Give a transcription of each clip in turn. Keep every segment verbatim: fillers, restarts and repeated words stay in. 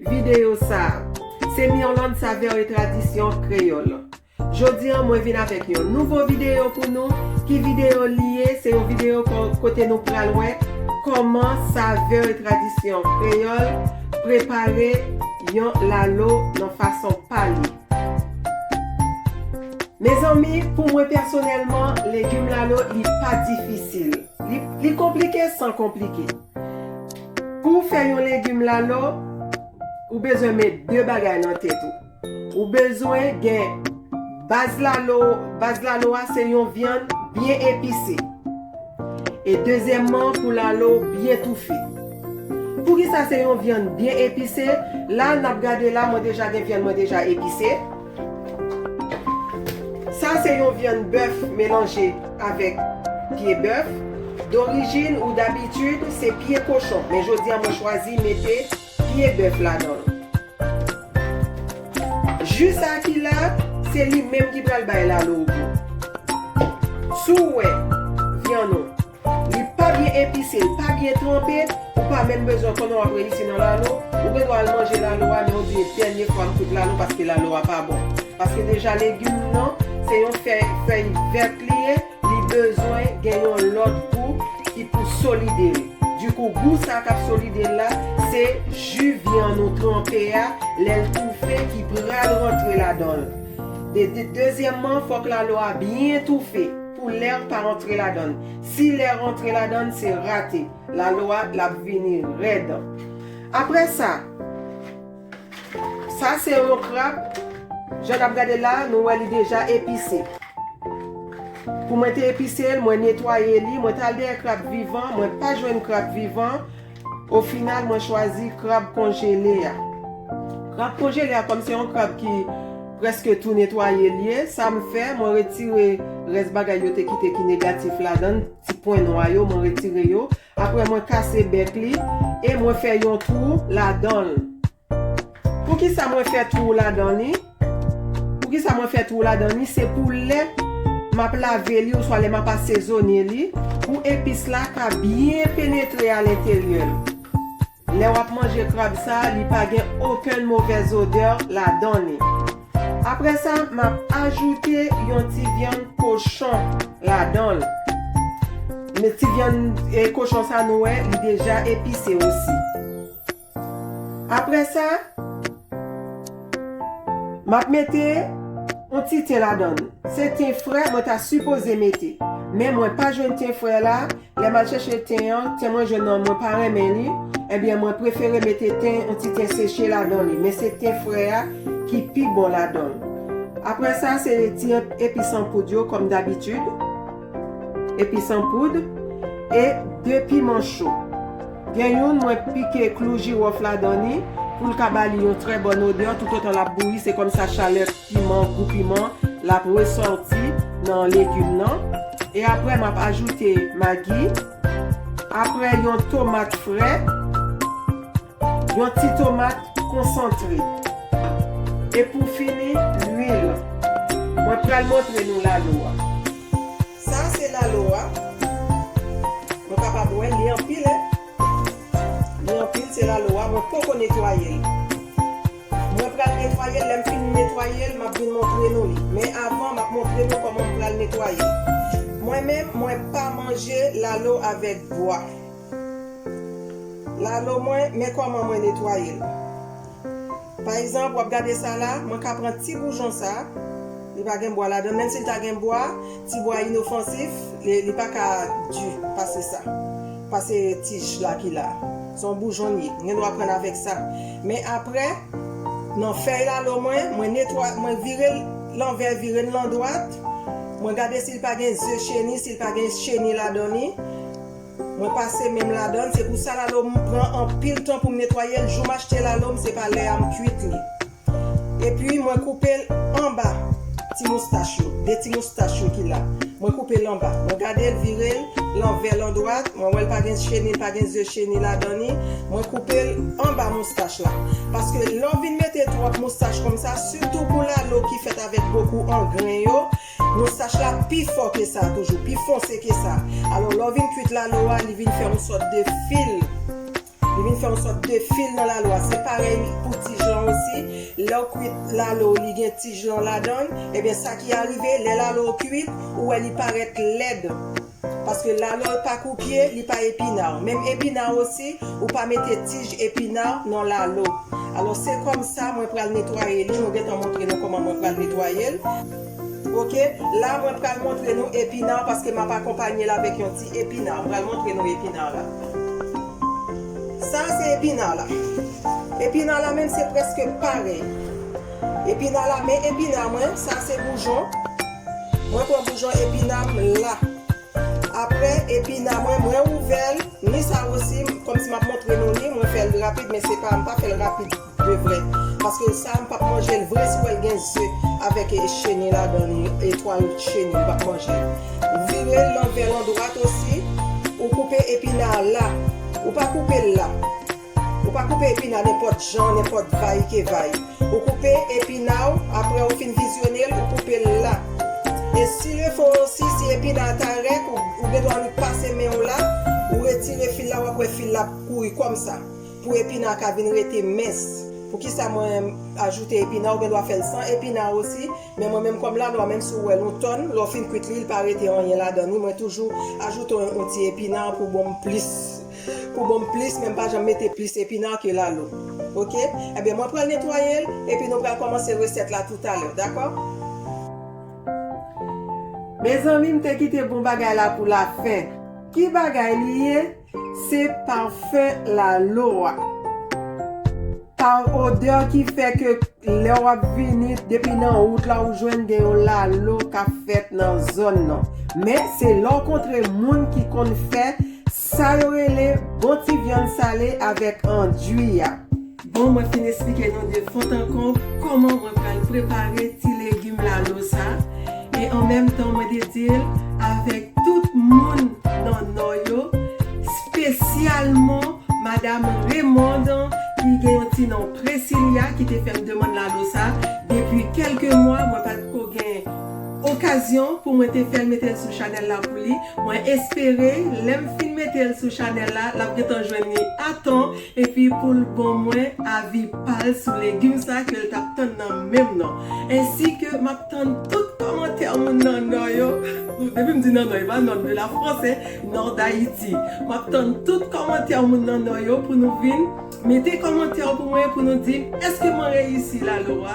videyo sa a. Se Mirlande Saveur et Tradition Créole. Jodi a, mwen vin avèk yon nouvo videyo pou nou. Ki videyo li ye? Se yon videyo ko-, kote nou pral wè kòman Saveur et Tradition Créole prepare yon lalo nan fason pa li. Mezanmi, pou mwen pèsonèlman, legim lalo, li pa difisil. Li, li konplike san konplike. Pou w fè yon legim lalo, ou bezwen met de bagay nan tèt ou. Ou bezwen gen baz lalo, baz lalo a se yon vyann byen epise. E dezyèmman, pou lalo byen toufe. Poukisa se yon vyann byen epise? La, n ap gade la, mwen deja gen vyann mwen deja epise. Sa se yon vyann bèf melanje avèk pye bèf. Dorijin ou dabitid, se pye kochon. Men jodi a, mwen chwazi mete pye bèf ladan l. Ji sa ki la, se li menm ki pral bay lalo gou. Si w wè vyann ou, li pa byen epise, li pa byen tranpe, ou pa menm bezwen konnen w ap reyisi nan lalo, ou gen dwa al manje lalo a, men w di, "Dènye fwa m kwit lalo paske lalo a pa bon." Paske deja legim nan, se yon fèy, fèy vèt li ye, li bezwen gen yon lòt gou ki pou solide l. Dikou, gou sa k ap solide l la, se ji vyann ou tranpe a, lè l toufe, ki pral rantre ladan l. De, de, dezyèmman, fòk lalo a byen toufe pou lè pa rantre ladan l. Si lè rantre ladan l, se rate. Lalo a, l ap vini rèd. Apre sa, sa se yon krab. Jan n ap gade la, nou wè li deja epise. Pou mwen te epise l, mwen netwaye li, mwen t al dèyè krab vivan, mwen pa jwenn krab vivan. Ofinal, mwen chwazi krab konjele a. Krab konjele a, kòm se yon krab ki prèske tou netwaye l ye, sa m fè, mwen retire rès bagay yo te kite ki negatif ladan l, ti pwen nwa yo, mwen retire yo. Apre, mwen kase bèk li e mwen fè yon twou ladan l. Poukisa mwen fè twou ladan li? Poukisa mwen fè twou ladan li? Se pou lè m ap lave li oswa lè m ap asezone li, pou epis la ka byen penetre alenteryè l. Lè w ap manje krab sa, li pa gen okenn movèz odè ladan li. Apre sa, m ap ajoute yon ti vyann kochon ladan l. Men ti vyann, e, kochon sa nou wè, li deja epise osi. Apre sa, m ap mete yon ti ten ladan l. Se ten frè mwen ta sipoze mete. Men mwen pa jwenn ten frè la. Lè m al chèche ten an, ten mwen jwenn nan mwen pa renmen li. Ebyen, mwen prefere mete ten, yon ti ten seche ladan li. Men se ten frè a ki pi bon ladan l. Apre sa, se ti epis an poud yo, kòm dabitid. Epis an poud. E de piman cho. Gen youn, mwen pike klou jiwòf ladan li pou l ka ba li yon trè bòn odè. Toutotan l ap bouyi, se kòmsa chalè piman, gou piman, l ap resòti nan legim nan. E apre, m ap ajoute magi. Apre, yon tomat frè. Yon ti tomat konsantre. E pou fini, lwil. Mwen pral montre nou lalo a. Sa se lalo a. Nou kapab wè li anpil, en. Li anpil, se lalo a. Mwen poko netwaye l. Mwen pral netwaye l. Lè m fin netwaye l, m ap vin montre nou li. Men avan, m ap montre nou kòman m pral netwaye l. Mwen menm, mwen pa manje lalo avèk bwa. Lalo mwen, men kòman mwen netwaye l. Pa egzanp, w ap gade sa la, mwen ka pran ti boujon sa, li pa gen bwa ladan, menm si l ta gen bwa, ti bwa inofansif, li, li pa ka di pase sa, pase tij la ki la. Se yon boujon l ye, m gen dwa pran l avèk sa. Men apre, nan fèy lalo mwen, mwen netwa-, mwen vire l lanvè, vire l landwat, mwen gade si l pa gen ze cheni, si l pa gen cheni ladan li. Mwen pase men m ladan l, se pou sa lalo m pran anpil tan pou m netwaye l. Jou m achte lalo m, se pa lè a m kuit li. Epi mwen koupe l anba ti moustach yo, de ti moustach yo ki la. Mwen koupe l anba. Mwen gade l, vire l lanvè landwat. Mwen wè l pa gen cheni, l pa gen ze cheni ladan li. Mwen koupe l anba moustach la. Paske lè w vin mete twòp moustach kòmsa, sitou pou lalo ki fèt avèk bokou angren yo, moustach la pi fò ke sa toujou, pi fonse ke sa. Alò, lè w vin kuit lalo a, li vin fè yon sòt de fil. Li vin fè yon sòt de fil nan lalo a. Se parèy pou tij lan osi. Lè w kwit lalo, li gen tij lan ladan l. Ebyen, sa ki arive, lè lalo kwit, ou wè li parèt lèd. Paske lalo pa koupye, li pa epina. Menm epina osi, ou pa mete tij epina nan lalo. Alò, se kòmsa mwen pral netwaye li. Mwen gentan montre nou kòman mwen pral netwaye l. Oke, la mwen pral montre nou epina paske m ap akonpanye l avèk yon ti epina. Mwen pral montre nou epina la. Sa se epina la. Epina la menm se prèske parèy. Epina la, men epina mwen, sa se boujon. Mwen pran boujon epina m la. Apre, epina mwen, mwen ouvè l. Ni sa osi, kòmsi m ap montre nou li, mwen fè l rapid, men se pa, m pa fè l rapid de vrè. Paske sa, m p ap manje l vre, si w wè l gen ze avèk, e, cheni ladan li, etwal cheni, m p ap manje l. Vire l lanvè landwat osi, ou koupe epina la. Ou pa koupe l la. Ou pa koupe epina nenpòt jan, nenpòt vay ke vay. Ou koupe epina w, apre ou fin vizyone l, ou koupe l la. E si le fo osi, si epina ta rèk, ou, ou gen dwa annik pase men w la, ou retire fil la, w ap wè fil la ap kouri kòmsa. Pou epina ka vin rete mens. Poukisa mwen ajoute epina, ou gen dwa fè l san epina osi, men mwen menm kòm lalo a, menm si w wè l yon tòn, lè w fin kwit li, li pa rete anyen ladan li, mwen toujou ajoute yon, yon ti epina pou bon plis. Pou bon plis, men m pa janm mete plis epina ke lalo. Oke? Ebyen, mwen pral netwaye l, epi nou pral kòmanse resèt la toutalè, dakò? Mezanmi, m te kite bon bagay la pou lafen. Ki bagay li ye? Se pafen lalo a. Pa odè ki fè ke lè w ap vini depi nan wout la, ou jwenn gen yon lalo k ap fèt nan zòn nan. Men se lè w kontre moun ki konn fè sa yo rele bon ti vyann sale avèk andui a. Bon, mwen fin esplike nou de fon an konm kòman mwen pral prepare ti legim lalo sa. E an menm tan, mwen te di l avèk tout moun nan Nò yo, espesyalman Madam Raymonde, ki gen yon ti non Presilya, ki te fè m demann lalo sa depi kèlke mwa, mwen pa t ko gen okazyon pou mwen te fè l mete l sou chanèl la pou li. Mwen espere, lè m fin mete l sou chanèl la, l ap gentan jwenn li a tan, epi pou l ban mwen avi pa l sou legim sa ke l t ap tann nan men m nan. Ensi ke m ap tann tout kòmantè moun nan Nò yo. Depi m di nan Nò, e pa Nò de la Frans, en, Nò d Ayiti. M ap tann tout kòmantè moun nan Nò yo pou nou vin mete kòmantè pou mwen, pou nou di m èske mwen reyisi lalo a,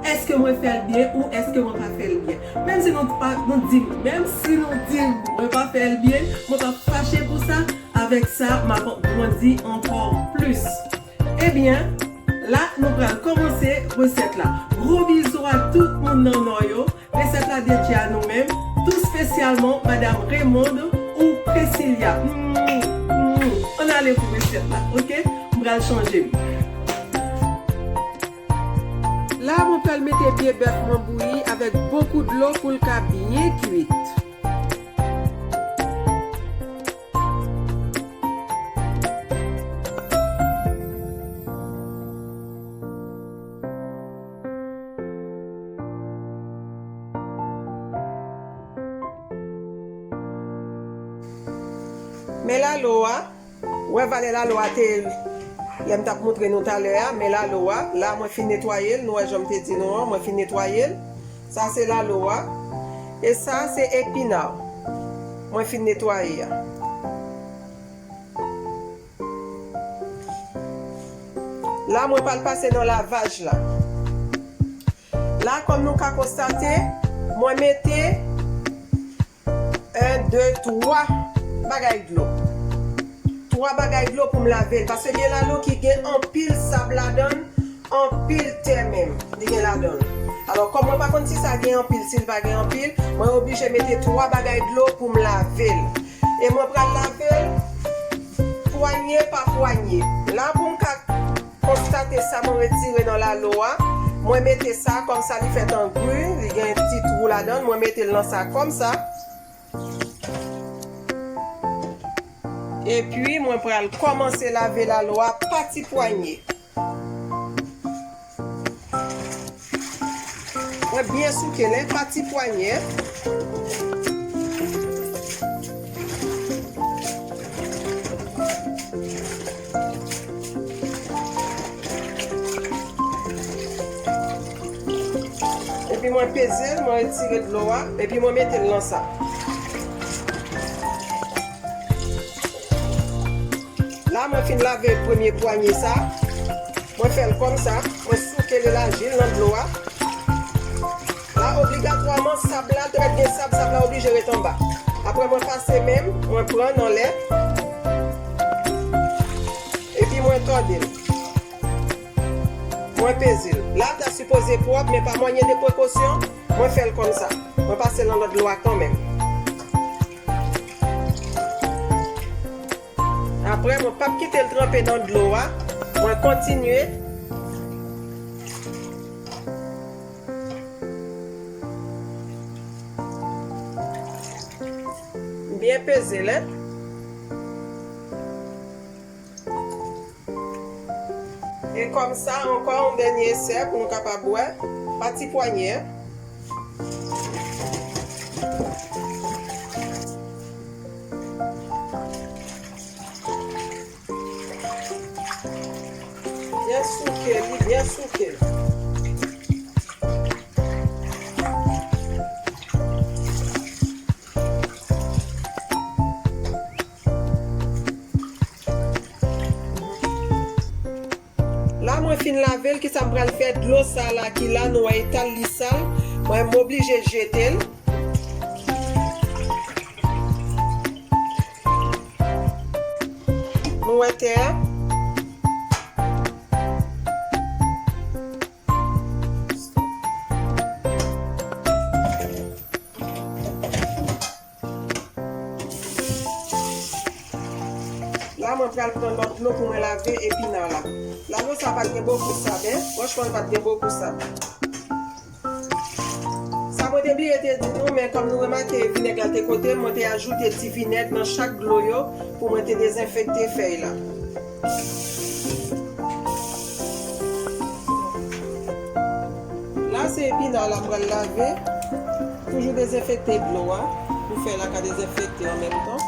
èske mwen fè l byen ou èske mwen pa fè l byen. Menm si nou pa, nou di m, menm si nou di m mwen pa fè l byen, mwen p ap fache pou sa. Avèk sa, m ap grandi ankò plis. Ebyen, la, nou pral kòmanse resèt la. Gwo bizou a tout moun nan Nò yo. Resèt la dedye a nou menm, tou espesyalman Madam Raymonde ou Presilya. Mm, mm. Ann ale pou resèt la, oke? M pral chanje m. La, mwen pral mete pye bèf mwen bouyi avèk bokou dlo pou l ka byen kwit. Men lalo a, ou wè valè lalo a te, lè m t ap montre nou talè a, men lalo a, la mwen fin netwaye l, nou wè jan m te di nou an, mwen fin netwaye l. Sa se lalo a. E sa se epina mwen fin netwaye a. La, mwen pral pase nan lavaj la. La, kòm nou ka konstate, mwen mete en, de, twa bagay dlo. Twa bagay dlo pou m lave l. Paske gen lalo ki gen anpil sab ladan l, anpil tè menm li gen ladan l. Alò, kòm mwen pa konn si sa gen anpil, si l pa gen anpil, mwen oblije mete twa bagay dlo pou m lave l. E mwen pral lave l pwanye pa pwanye. La, pou m ka konstate sa mwen retire nan lalo a, mwen mete sa kòmsa li fèt an gri, li gen ti twou ladan l, mwen mete l nan sa kòmsa. Epi, mwen pral kòmanse lave lalo a pa ti pwanye. Mwen byen souke l, en, pa ti pwanye. Epi mwen peze l, mwen retire dlo a, epi mwen mete l nan sa. La, mwen fin lave premye pwanye sa. Mwen fè l kòm sa. Mwen souke l, elaji l nan dlo a. La, obligatwaman, sab la, trè byen sab, sab la oblije ret anba. Apre, mwen pase men m, mwen pran nan lè. Epi mwen tòde l. Mwen peze l. La, ta sipoze pwòp, men pa mwayen de prekosyon, mwen fè l kòm sa. Mwen pase l nan lòt dlo a kanmenm. Apre, mwen p ap kite l tranpe nan dlo a. Mwen kontinye. M byen peze l, en. E kòm sa, ankò yon dènye esè pou nou kapab wè. Pa ti pwanye, en. Byen souke li, byen souke. La, mwen fin lave l, kisa m pral fè? Dlo sa la ki la, nou wè eta l, li sal. Mwen, m oblije jete l. Nou wè tè a. La, mwen pral pran lòt dlo pou mwen lave epina la. La, dlo sa pa t gen bokou sab, en. Franchman, li pa t gen bokou sab. Sa mwen te bliye te di nou, men kòm nou remake vinèg la te kote, mwen te ajoute ti vinèg nan chak dlo yo pou mwen te dezenfekte fèy la. La, se epina la m pral lave. Toujou dezenfekte dlo a pou fèy la ka dezenfekte an menm tan.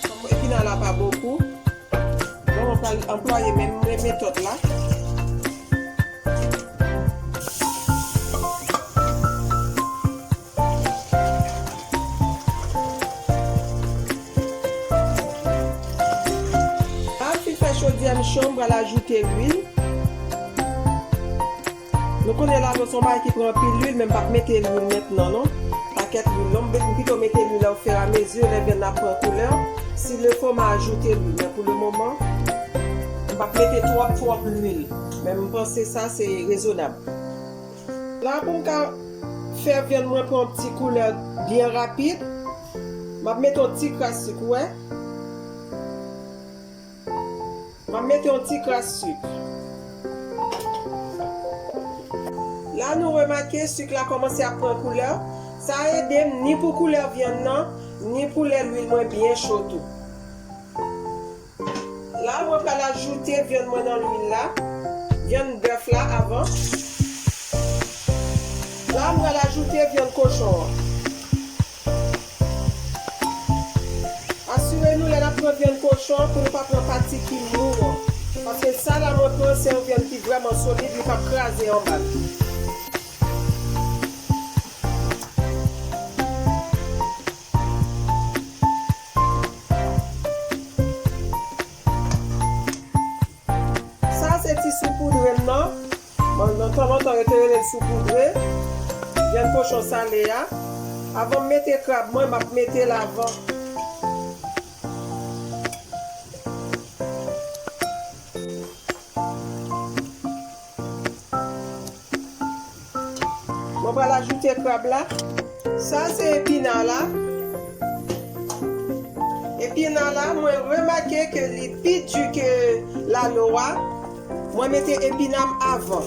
Kòm epina la pa bokou, bon, mwen pral anplwaye menm metòd la. La, m fin fè chodyè m cho, m pral ajoute lwil. Nou konnen lalo se yon bagay ki pran anpil lwil, men m p ap mete lwil mentnan, non. Pakèt lwil, non. M pito mete lwil ofiramezi, lè vyann nan ap pran koulè. Si le fo, m a ajoute lwil, men pou le moman, m p ap mete twòp, twòp lwil. Men m panse sa, se rezonab. La, pou m ka fè vyann mwen pran yon ti koulè byen rapid, m ap mete yon ti kras sik, ou wè. M ap mete yon ti kras sik. La, nou remake sik la kòmanse ap pran koulè. Sa ede m ni pou koulè vyann nan, ni pou lè lwil mwen byen cho tou. La, mwen pral ajoute vyann mwen nan lwil la. Vyann bèf la avan. La, mwen pral ajoute vyann kochon an. Asire nou lè n ap pran vyann kochon an pou nou pa pran pati ki mou an. Paske sa la mwen pran se yon vyann ki vrèman solid, li p ap kraze anba l. Sa se ti soupoudre m nan. Bon, nan tan lontan yo te rele l soupoudre. Vyann kochon sale a. Avan m mete krab mwen, m ap mete l avan. Mwen pral ajoute krab la. Sa se epina la. Epina la, mwen remake ke li pi di ke lalo a. Mwen mete epina m avan.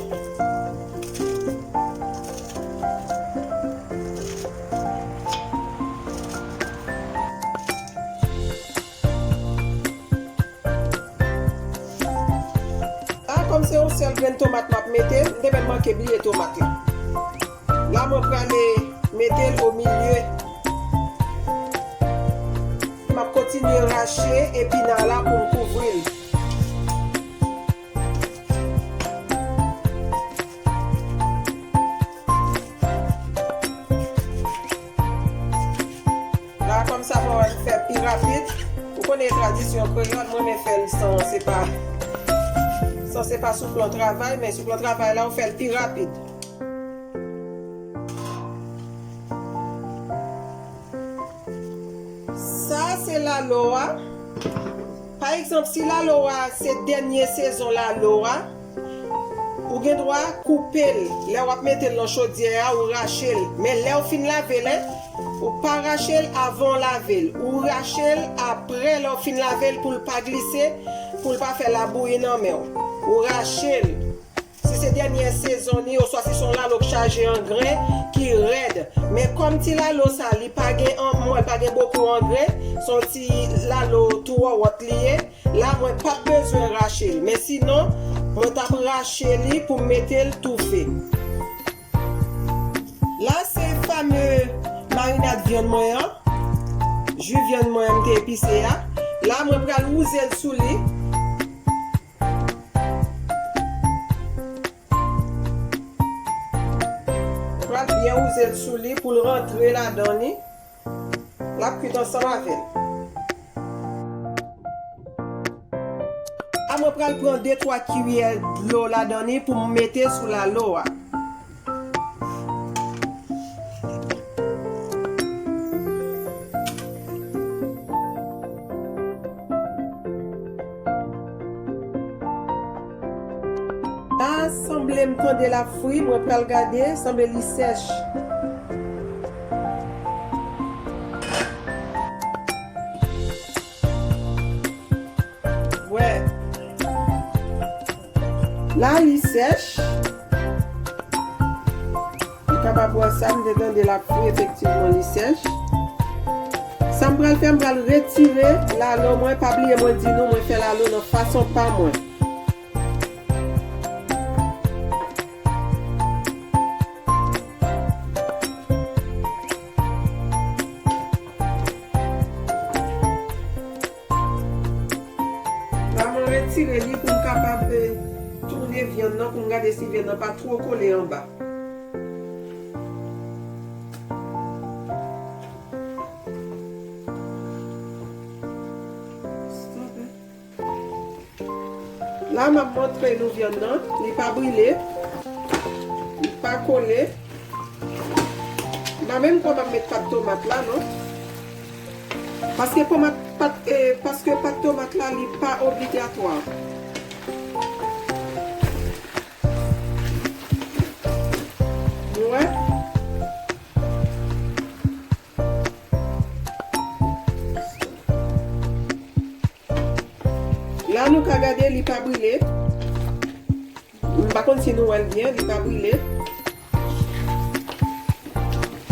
La, kòm se yon sèl grenn tomat m ap mete, m te menm manke bliye tomat la. La, mwen prale mete l o milye. M ap kontinye rache epina la pou m kouvri l. Rapid, ou konnen tradisyon kreyòl, mwen renmen fè l san se pa, san se pa sou plan travay, men sou plan travay la, ou fè l pi rapid. Sa se lalo a. Pa egzanp, si lalo a se dènye sezon lalo a, ou gen dwa koupe l. Lè w ap mete l nan chodyè a, ou rache l. Men lè w fin lave l, en, ou pa rache l avan w lave l. Ou rache l apre lè w fin lave l pou l pa glise, pou l pa fè labouyi nan men w. Ou rache l. Si se dènye sezon li, oswa si se yon lalo k chaje angren, ki rèd. Men kòm ti lalo sa, li pa gen an-, mwen, pa gen bokou angren, se yon ti lalo tou wòwòt li ye, la mwen p ap bezwen rache l. Men sinon, mwen t ap rache li pou m mete l toufe. La se fame marinad vyann mwen an. Ji vyann mwen an m te epise a. La mwen pral wouze l sou li. Pral byen wouze l sou li pou l rantre ladan li. L ap kwit ansanm avè l. A mwen pral pran de twa kiyè dlo ladan li pou m mete sou lalo a. La, sanble m tande l ap fri, mwen pral gade, sanble li sèch. Wè. La, li sèch. Ou kapab wè sa, m te tande l ap fri, efektivman, li sèch. Sa m pral fè, m pral retire lalo mwen. Pa bliye, mwen di nou, mwen fè lalo nan fason pa mwen. La, mwen retire li pou m kapab, eh, tounen vyann nan, pou m gade si vyann nan pa twò kole anba. Stop it. La, m ap montre nou vyann nan. Li pa brile. Li pa kole. M pa menm kwè m ap met pat tomat la, non. Paske tomat, pat, eh, paske pat tomat la, li pa obligatwa. Ou wè? La, nou ka gade, li pa brile. M pa konn si nou wè l byen, li pa brile.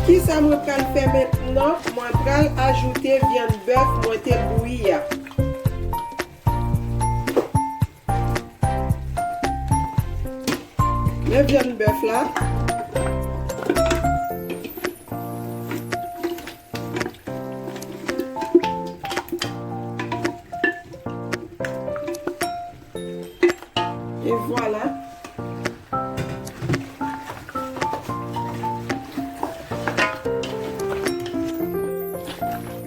Kisa mwen pral fè mentnan? Mwen pral ajoute vyann bèf mwen te bouyi a. Men vyann bèf la. E vwala.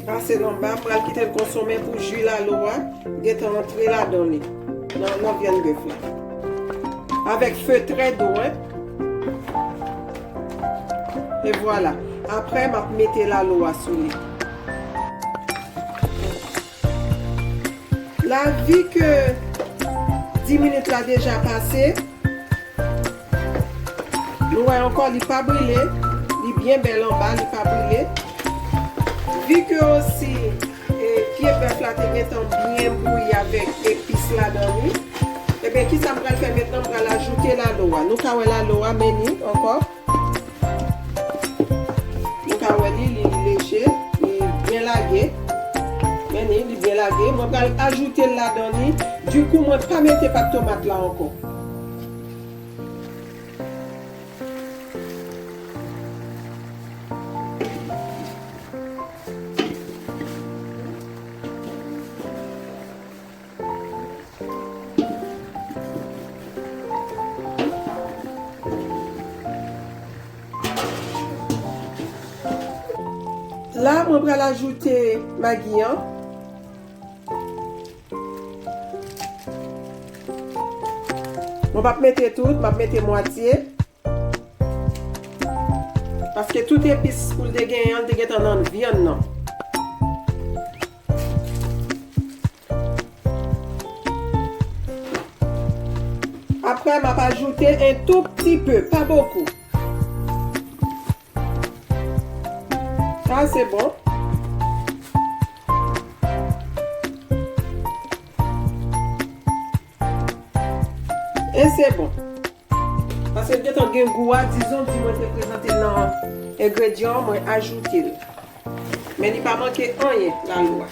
Pase l anba, m pral kite l konsonmen pou ji lalo a gentan antre ladan li, nan, nan vyann bèf la. Avèk fe trè do, en. E vwala. Apre, m ap mete lalo a sou li. La, vi ke dis minit la deja pase, nou wè ankò, li pa brile, li byen bèl anba, li pa brile. Vi ke osi, e, pye bèf la te gentan byen bouyi avèk epis ladan li, ebyen, kisa m pral fè mentnan? M pral ajoute lalo a. Nou ka wè lalo a, men li ankò. Nou ka wè li, li leje, li byen lage. Men li, li byen lage. Mwen pral ajoute l ladan li. Dikou, mwen pa mete pat tomat la ankò. La, mwen pral ajoute magi an. Mwen p ap mete tout, m ap mete mwatye. Paske tout epis pou l te genyen an, l te gentan nan vyann nan. Apre, m ap ajoute un tout petit peu, pas beaucoup. Sa, se bon. E se bon. Paske l gentan gen gou a, dizon di mwen te prezante l nan engredyan, mwen ajoute l. Men li pa manke anyen, lalo a.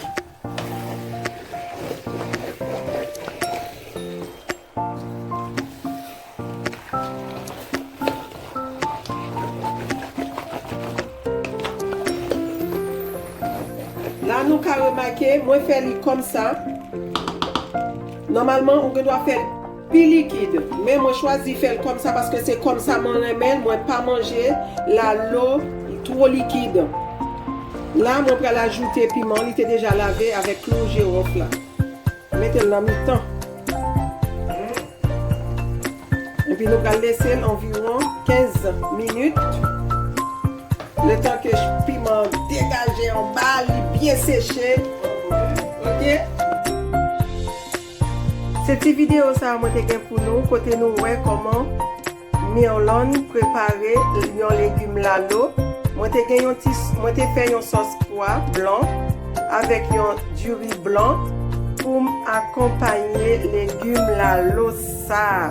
La, nou ka remake, mwen fè li kòmsa. Nòmalman, ou gen dwa fè l pi likid, men mwen chwazi fè l kòmsa paske se kòmsa mwen renmen l. Mwen pa manje lalo two likid. La, mwen pral ajoute piman, li te deja lave avèk klou jiwòf la. Mete l nan mitan. Epi nou pral lese l anviwon kenz minit. Letan ke piman an degaje anba, li byen seche. Ok? Se ti videyo sa a mwen te gen pou nou, kote nou wè kòman Mirlande prepare yon legim lalo. Mwen te gen yon ti, mwen te fè yon sòs pwa blan avèk yon diri blan pou m akonpaye legim lalo sa a.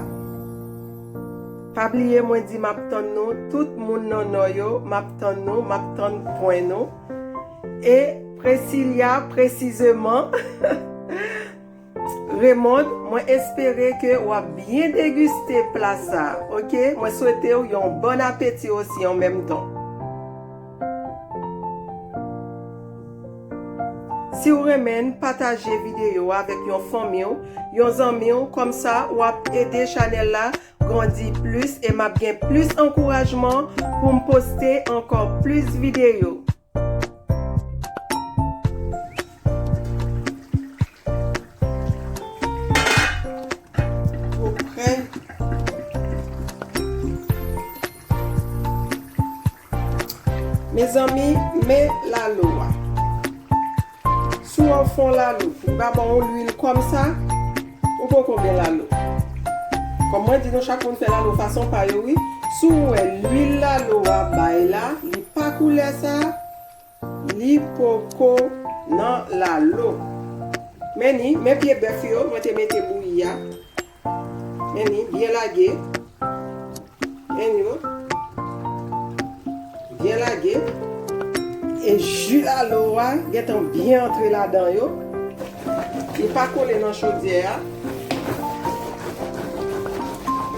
Pa bliye mwen di m ap tann nou, tout moun nan Nò yo, m ap tann nou, m ap tann pwen nou. E Presilia, presizeman, Raymond, mwen espere ke w ap byen degiste pla sa a, ok? Mwen swete w yon bòn apeti osi an menm tan. Si w renmen n, pataje videyo a avèk yon fanmi w, yon zanmi w, kòmsa w ap ede chanèl la grandi plis e m ap gen plis ankourajman pou m poste ankò plis videyo. Ou prè? Mezanmi, men lalo a. Si w ap fè yon lalo, li pa ba w lwil kòmsa, ou poko gen lalo. Kòm mwen di nou, chak moun fè lalo fason pa yo, wi. Si w wè lwil lalo a bay la, li pa koulè sa, li poko nan lalo. Men ni, men pye bèf yo, mwen te mete bouyi a. Men ni, byen lage. Men yo. Byen lage. E ji lalo a gentan byen antre ladan yo. Li pa kole nan chodyè a.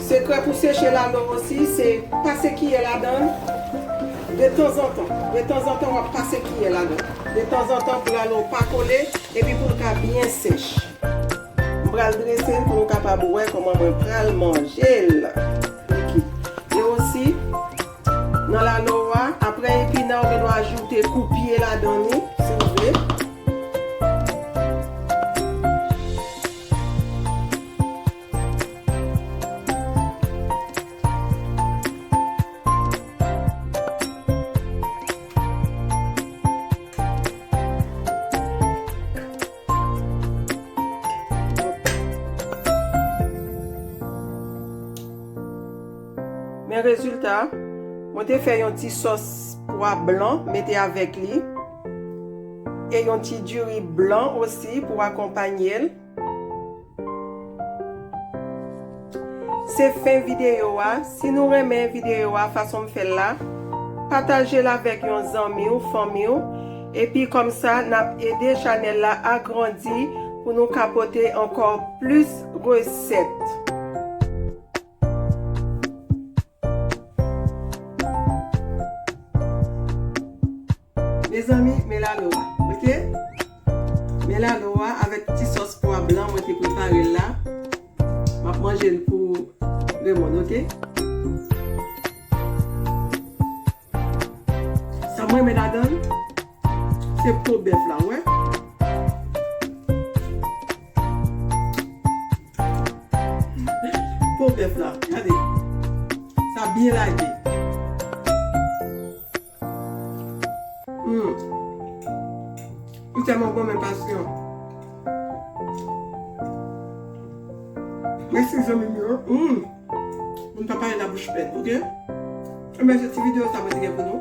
Sekrè pou seche lalo osi, se pase kiyè ladan l. Detanzantan, detanzantan w ap pase kiyè ladan l. Detanzantan pou lalo pa kole, epi pou l ka byen sèch. M pral drese l pou nou kapab wè kòman mwen pral manje l. Likid. E osi, nan lalo a, apre epina, ou gen dwa ajoute koupye ladan li, si w vle. Men rezilta, mwen te fè yon ti sòs pwa blan, mete avèk li. E yon ti diri blan osi pou akonpanye l. Se fen videyo a. Si nou renmen videyo a, fason m fè l la, pataje l avèk yon zanmi w, fanmi w. Epi kòmsa, n ap ede chanèl la agrandi pou nou ka pote ankò plis resèt. Mezanmi, men lalo a, ok? Men lalo a avèk ti sòs pwa blan mwen te prepare l la. M ap manje l pou Raymond, ok? Sa mwen renmen ladan l, se po bèf la, w wè? Po Bèf la, gade. Sa byen lage. Hmm. Li tèlman bon, men pasyon. Mèsi, zanmi m yo. Hmm. Moun pa pale la bouch plen, oke? Ebyen, se ti videyo sa mwen te gen pou nou.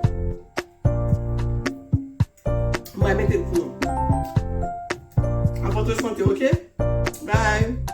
Mwen mete l pou nou. An bonne santé, oke? Bye.